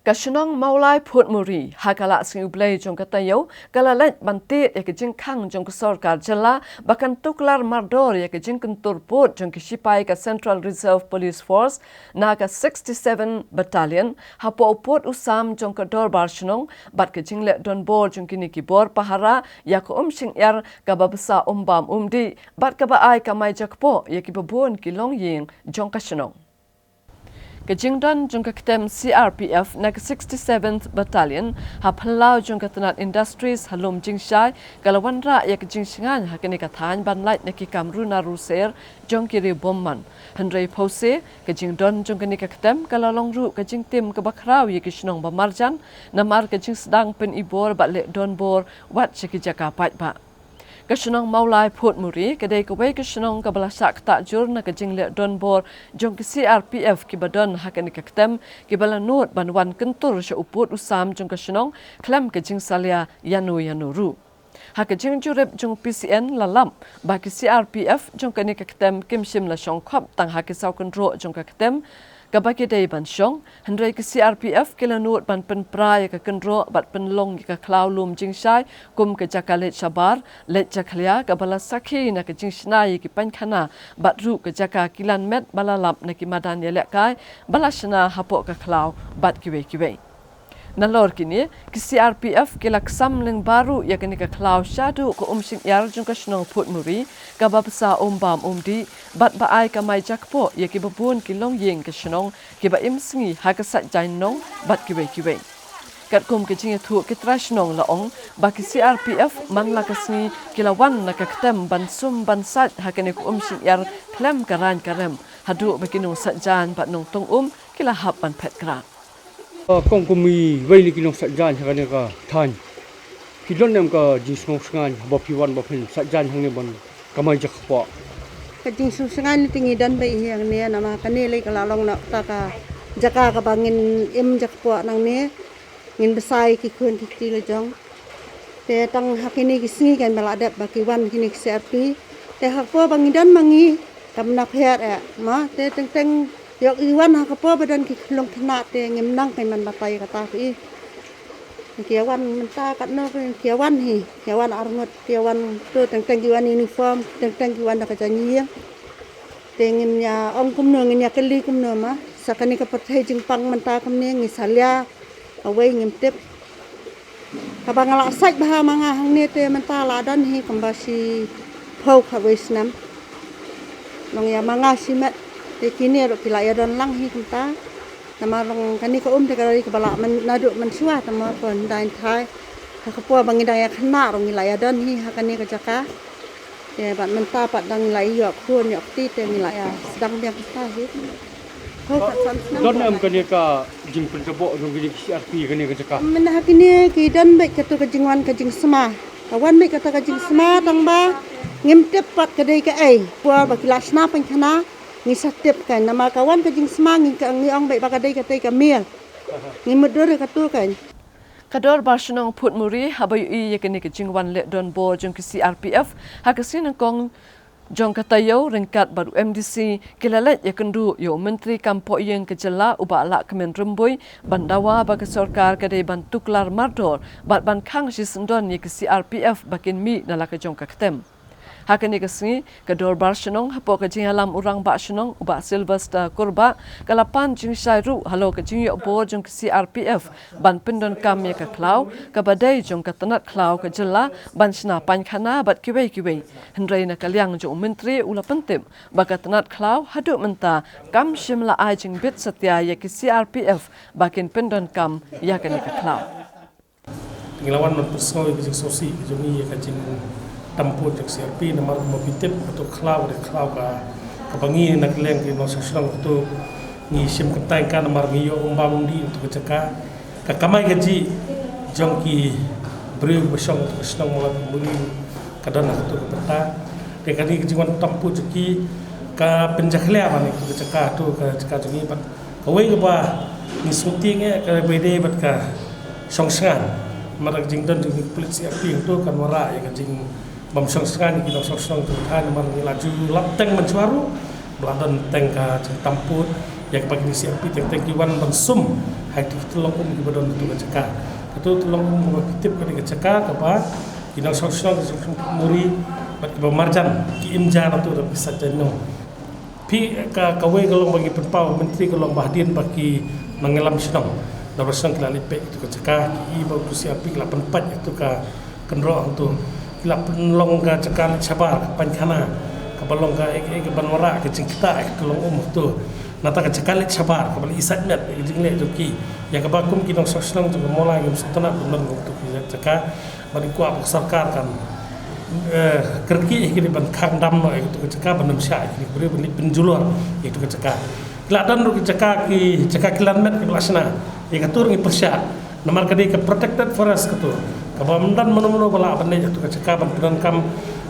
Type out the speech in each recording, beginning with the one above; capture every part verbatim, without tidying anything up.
Ka shnong Mawlai Phutmuri, ha ka lad Sngi U Blei jong ka taïew, ka la leit ban tied ïa ka jingkhang jong ka sorkar jylla ba kan tuklar mardor ïa ka jingkyntur pud jong ki shipai ka Central Reserve Police Force na ka sixty-seven Battalion hapoh u pud u sam jong ka dorbar shnong, bad ka jingleh donbor jong kine ki bor pahara ïa ka um shyngiar kaba bsa um bam um dih, bad kaba ai kamai jakpoh ïa kiba bun ki longïing jong ka shnong. Ka jingdon jong ka ktem C R P F na ka sixty-seventh Battalion ha phyllaw jong ka tnat Industries ha Lum Jingshai ka la wanrah ïa ka jingshngaiñ ha kane ka thaiñ ban lait na ki kam runa ruser jong ki riew bymman. Hynrei phewse, ka jingdon jong kane ka ktem ka la long ruh ka jingtim kaba khraw ïa ki shnong ba marjan, namar ka jingsdang pynibor bad leh donbor wat sha ki jaka paidbah. Ka shnong Mawlai Phutmuri ka dei kawei ka shnong kaba la shah ktah jur na ka jingleh donbor jong ki C R P F kiba don ha kane ka ktem, kiba la nud ban wan kyntur sha u pud u sam jong ka shnong khlem ka jingsalia ïano ïano ruh. Ha ka jingjurip jong P C N la lap ba ki C R P F jong kane ka ktem kim shym la shong khop tang ha ki saw kynroh jong ka ktem kaba ki dei ban shong, hynrei ki C R P F ki la nud ban pynpra ïa ka kynroh bad pynlong ïa ka khlaw Lum Jingshai kum ka jaka leit shabar, leit jakhlia kaba la sakhi na ka jingshna ïa ki painkhana bad ruh ka jaka kilan met ba la lap na ki madan ïalehkai ba la shna hapoh ka khlaw bad kiwei kiwei. Nalor kine, ki C R P F ki la ksam lyngba ruh ïa kane ka khlaw shaduh ka um shyngiar jong ka shnong Phutmuri kaba bsa um bam um dih, bad ba ai kamai jakpoh ïa kiba bun ki longïing ka shnong kiba im sngi ha ka sait jaiñ nong bad kiwei kiwei. Katkum ka jingïathuh ki trai shnong la ong ba ki C R P F man la ka sngi ki la wan na ka ktem ban sum ban sait ha kane ka um shyngiar khlem ka raiñ ka rem, haduh ba ki nongsait jaiñ bad nongtong um ki la hap ban phet krah. Kong kum iwei na ki nongsait jaiñ ha kane ka thaiñ, phi don em ka jingsngewsynei haba phi wan ba phin sait jaiñ hangne ban kamai jakpoh? Ka jingsngewsynei te ngi don beit hi hangne, namar kane lei ka la long na kata ka jaka kaba ngin im jakpoh nangne, ngin bsa ïa ki khun ki kti la jong. Te tang ha kine ki sngi kan ba la dep ba ki wan kine ki C R P. Te ha ka por ba ngi don ma ngi kam na pher eh ma, te teng teng ïoh ki wan ha ka por ba don ki khyllung khynnah te ngim nang kan ban batai kata phi. Ki wan mynta katno ki wan hi, ki wan arngut, ki wan to teng teng ki wan uniform, teng teng ki wan da ka jaiñ ïing. Te ngin ïa ong kumno, ngin ïa kylli kumno ma, sa kane ka pyrthei jingpang mynta kumne ngi salia kawei ngim tip. Kaba nga la sait bha ma nga hangne te mynta la don hi kumba shiphew khatwei snem. Long ïa ma nga shimet te kine ruh ki la ïa don lang hi kumta. Namar long kane ka um te ka dei kaba la man naduh mynshuwa te ma pon dang thai. Ha ka por ba ngi dang ïa khynnah ruh ngi la ïa don hi ha kane ka jaka. Te bad mynta pat dang ngi la ïoh khun ïoh kti te ngi la ïa sdang biang kata hi. Ho pat san snem. Don em kane ka jingpynjaboh jong kine ki C R P kane ka jaka? Mynta ha kine ki don beit kato ka jingwan ka jingsma. Ka wan beit kata ka jingsma tang ba ngim tip pat ka dei kaei. Por ba ki la shna painkhana ngi sa tip kan namar ka wan ka jingsma ngi ka ngi ong beit ba ka dei katei ka miel. Ngi mutdur kato kan. Ka dorbar shnong Phutmuri haba ïohi ïa kane ka jingwan leh donbor jong ki C R P F ha ka sngi nyngkong jong ka taïew ryngkat bad u M D C ki la leit ïakynduh ïa u Myntri Kam Pohïing ka jylla u Bah Lahkmen Rymbui ban dawa ba ka sorkar ka dei ban tuklar mardor bad ban khang shisyndon ïa ki C R P F ba kin mih na la ka jong ka ktem. Ha kane ka sngi, ka dorbar shnong hapoh ka jingïalam u rangbah shnong u Bah Sylvester Kurbah ka la pan jingshai ruh halor ka jingïoh bor jong ka C R P F ban pyndonkam ïa ka khlaw kaba dei jong ka tnat khlaw ka jylla ban shna painkhana bad kiwei kiwei. Hynrei na ka liang jong u Myntri u la pyntip ba ka tnat khlaw haduh mynta kam shym la ai jingbit satia ïa ki C R P F ba kin pyndonkam ïa kane ka khlaw. Ngi la wan ban pynsngew ïa ka jingsngewsih ka jong ngi ïa ka jingtam pud jong ka C R P namar kumba phi tip kato ka khlaw ka dei ka khlaw ka kaba ngi na ka liang ki nongshong shnong kato ngi shim kyntait ka namar ngi ïoh um bam um dih kato ka jaka. Ka kamai kajih jong ki briew ba shong kato ka shnong Mawlai Phutmuri ka don ha kato ka bynta. Te kane ka jingwan tam pud jong ki ka pynjakhlia ba ne kato ka jaka, kato ka jaka jong ngi bad kawei kaba ngi sngewtieng eh ka ba ïadei bad ka shong shngain. Namar ka jingdon jong ki pulit C R P hangto kan wanrah ïa ka jingbym shong shngain ïa ki nongshong shnong jong ka thain namar ngi la ju lap teng mynshuwa ruh ba la don teng ka jingtam pud ïa kaba kine C R P teng teng ki wan ban sum Ïa kito ki tyllong um kiba don ha kato ka jaka. Kato ka tyllong um kaba phi tip ka dei ka jaka kaba ki nongshong shnong, ki nongshong shnong Photmuri bad kiba marjan ki im ja na kato da pisa jaiñnong. Phi ka, kawei ka long ba ngi pynpaw, Myntri, ka long ba hadien ba ki nongïalam shnong, nongïalam shnong ki la leit peit ïa kato ka jaka, ki i ba uto u C R P ki la pynpait ïa kato ka kynroh hangto. Ki la pynlong ka jaka leit shabar, ka painkhana, kaba long ka, eh, eh, kaban wanrah ka jingktah ïa ka tyllong um hangto. Nangta ka jaka leit shabar kaba la i sait met ïa ka jingleh jong ki. Ïa kaba kum ki nongshong shnong jong ka Mawlai ngim sngewtynnat ban don kum kato ka jaka. Bad ngi kwah ba ka sorkar kan, eh, kyrkieh ïa kine ban khang dam noh ïa kato ka jaka ban ym shah ïa kine ki briew ban leit pynjulor ïa kato ka jaka. Ki la don ruh ki jaka, ki jaka kilan met kiba la shna. Ïa kato ruh ngi pyrshah. Namar ka dei ka protected forest kato. Kaba ym don mano mano ba lah ban leit ha kato ka jaka ban pyndonkam,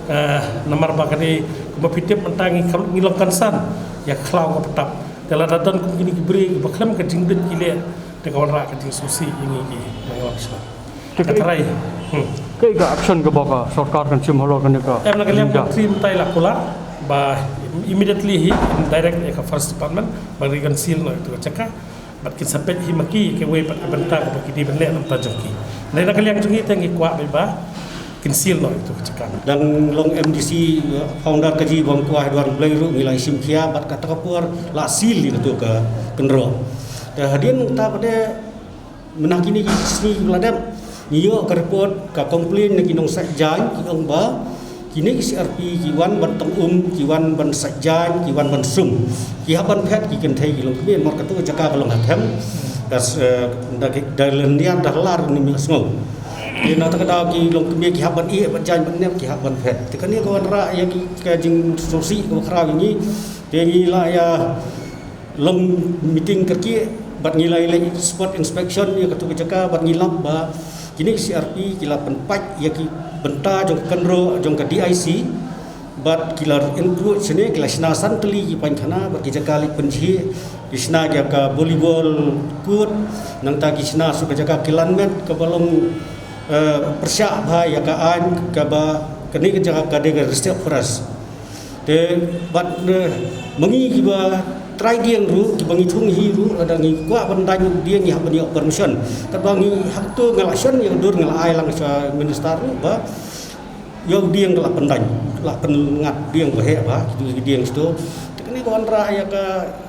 eh, namar ba ka dei kumba phi tip mynta ngi kam, ngi long concern ïa ka khlaw ka btap. Te lada don kum kine ki briew kiba khlem ka jingduh ki leh, te ka wanrah ka jingsngewsih ïa ngi ki nongïalam shnong. Te ka kaei, tharai. Hmm. Kaei ka action kaba ka sorkar kan shim halor kane ka? Em, na ka liang jingja. Myntri mynta i la kular ba immediately hi in direct ïa ka Forest Department ba kin seal noh ïa kato ka jaka. Bad kin sa peit hi ma ki ïa kiwei pat ki bynta kaba ki dei ban leh na bynta jong ki. Hynrei na ka liang jong ngi te ngi kwah beit ba kin seal noh ïa kato ka jaka. Dang long M D C, uh, founder ka jong i, bym kwah, Edward Blei ruh ngi la ïashim khia bad kata ka por la seal ïa kato ka kynroh. Te hadien mynta pat de, mynta kine ki sngi kiba la dep, ngi ïoh ka report, ka complaint na ki nongshah jaiñ, ki ong ba kine ki C R P ki wan ban tong um, ki wan ban shah jaiñ, ki wan ban sum. Ki hap ban phet ki kynthei ki longkmie, namar kato ka jaka ka long ha them. Da, eh, da ki, da lynñiar da lar ne ym sngew. Ki, nangta ka daw ki longkmie ki hap ban ïeh, ban jaiñ, ban nep, ki hap ban phet. Te kane ka wanrah ïa ki, ka jingsngewsih kaba khraw ïa ngi. Te ngi la ïa long meeting kyrkieh bad ngi la ïa leit spot inspection ïa kato ka jaka bad ngi lap ba kine ki C R P ki la pynpait ïa ki bynta jong ka kynroh jong ka D I C bad ki la encroach shane, ki la shna san tylli ki painkhana bad ki jaka leit pynjhieh, ki shna ïa ka volleyball court, nangta ki shna shuh ka jaka kilan met kaba long, eh, pyrshah bha ïa ka aiñ kaba kane ka jaka ka dei ka reserve forest. Te bad, eh, ma ngi kiba trai dieng ruh, kiba ngi thung hi ruh, lada ngi kwah ban daiñ dieng ngi hap ban ïoh permission. Katba ngi hangto nga la shon ïa ka dur, nga la ai lang sha minister ruh ba ïa u dieng ka la pyndaiñ, la pynngat dieng ba heh bha, kito ki dieng shito. Te kane ka wanrah ïa ka,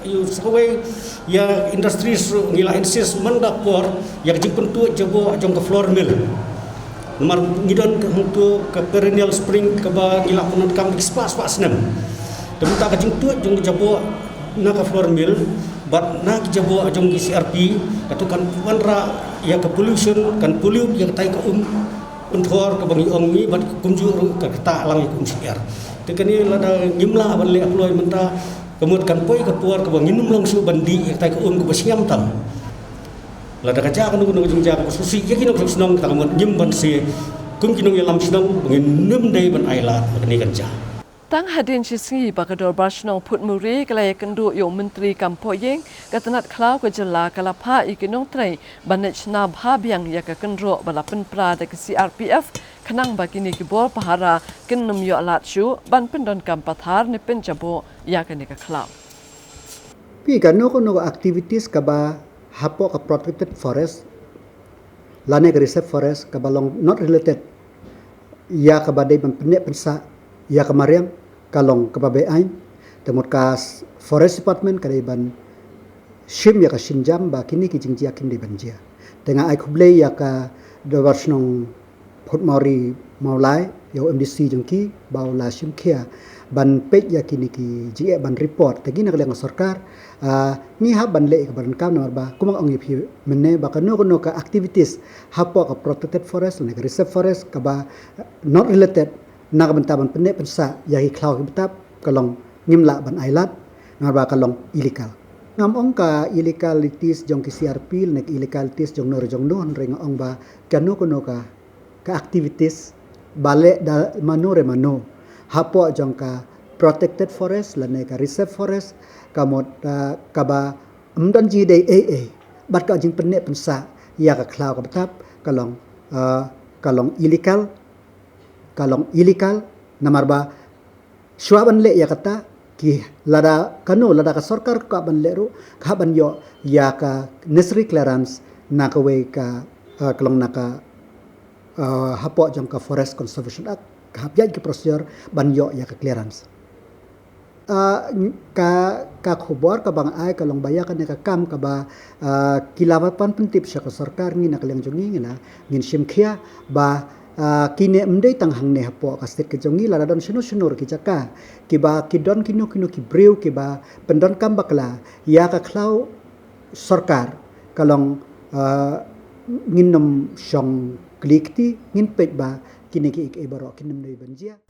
ïa u sa kawei, ïa industries ruh ngi la insist man da por ïa ka jingpyntuid jaboh jong ka flour mill. Namar ngi don ka, hangto ka perennial spring kaba ngi la pyndonkam da ki spah spah snem. Te mynta ka jingtuid jong ka jaboh na ka flour mill bad na ki jaboh jong ki C R P, kato kan wanrah ïa ka pollution, kan pollute ïa katai ka um pynthor kaba ngi ong ngi bad kumjuh ruh ka ktah lang ïa ka um syiar. Te kane lada ngim lah ban leh kloi mynta, ka mut kan poi ka por kaba ngin ym long shuh ban dih ïa katai ka um kaba sngem tam. Lada ka jia kano kano ka jingjia kaba sngewsih ïa ki nongshong shnong, kata ka mut ngim banse kum ki nongïalam shnong ba ngin ym dei ban ailad ba kane kan jia. Tang hadien shisngi ba ka Dorbar Shnong Photmuri ka la ïakynduh ïa u Myntri Kam Pohïing, ka tnat khlaw ka jylla ka la phah ïa ki nongtrei ban leit shna bha biang ïa ka kynroh ba la pynpra da ki C R P F, khnang ba kine ki bor pahara kin ym ïoh lad shuh ban pyndonkam pathar ne pynjaboh ïa kane ka khlaw. Phi, kano kano ka activities kaba hapoh ka protected forest lane ka reserve forest kaba long not related ïa kaba dei ban pynneh pynsah ïa ka mariang, ka long kaba beaiñ. Te mut ka s-, forest department ka dei ban shim ïa ka sienjam ba kine ki jingjia kim dei ban jia. Te nga ai khublei ïa ka Dorbar Shnong Photmuri Mawlai, ïa u M D C jong ki, ba u la shim khia ban peit ïa kine ki jingeh ban report. Te ngi na ka liang ka sorkar, ah, ngi hap ban leh ïa kaba donkam, namar ba kumba nga ong ïa phi mynne ba kano kano ka activities hapoh ka protected forest lane ka reserve forest kaba, ah, not related, na ka bynta ban pynneh pynsah ïa ki khlaw ki btap, ka long ngim lah ban ailad, namar ba ka long illegal. Ngam ong ka illegalities jong ki C R P lane ka illegalities jong no re jong no, hynrei nga ong ba kano kano ka ka activities ba leh da mano re mano hapoh jong ka protected forest lane ka reserve forest, ka mut, ah, kaba ym don jingïadei ei ei bad ka jingpynneh pynsah ïa ka khlaw ka btap, ka long, ah, ka long illegal, ka long illegal, namar ba shuwa ban leh ïa kata, ki lada kano, lada ka sorkar ka ban leh ruh, ka ban ïoh ïa ka necessary clearance na kawei ka, uh, ka long na ka, uh, hapoh jong ka Forest Conservation Act, ka hap ïaid ki procedure ban ïoh ïa ka clearance. Uh, ka, ka khubor kaba nga ai ka long ba ïa kane ka kam kaba, uh, ki la ban pyntip sha ka sorkar, ngi na ka liang jong ngi ngi la ngin shim khia ba, uh, kine ym dei tang hangne hapoh ka state ka jong ngi, lada don shano shano ki jaka kiba ki don kino kino ki briew kiba pyndonkam bakla ïa ka khlaw sorkar, ka long, uh, ngin ym shong kli kti, ngin peit ba kine kiei kiei baroh kin ym dei ban jia.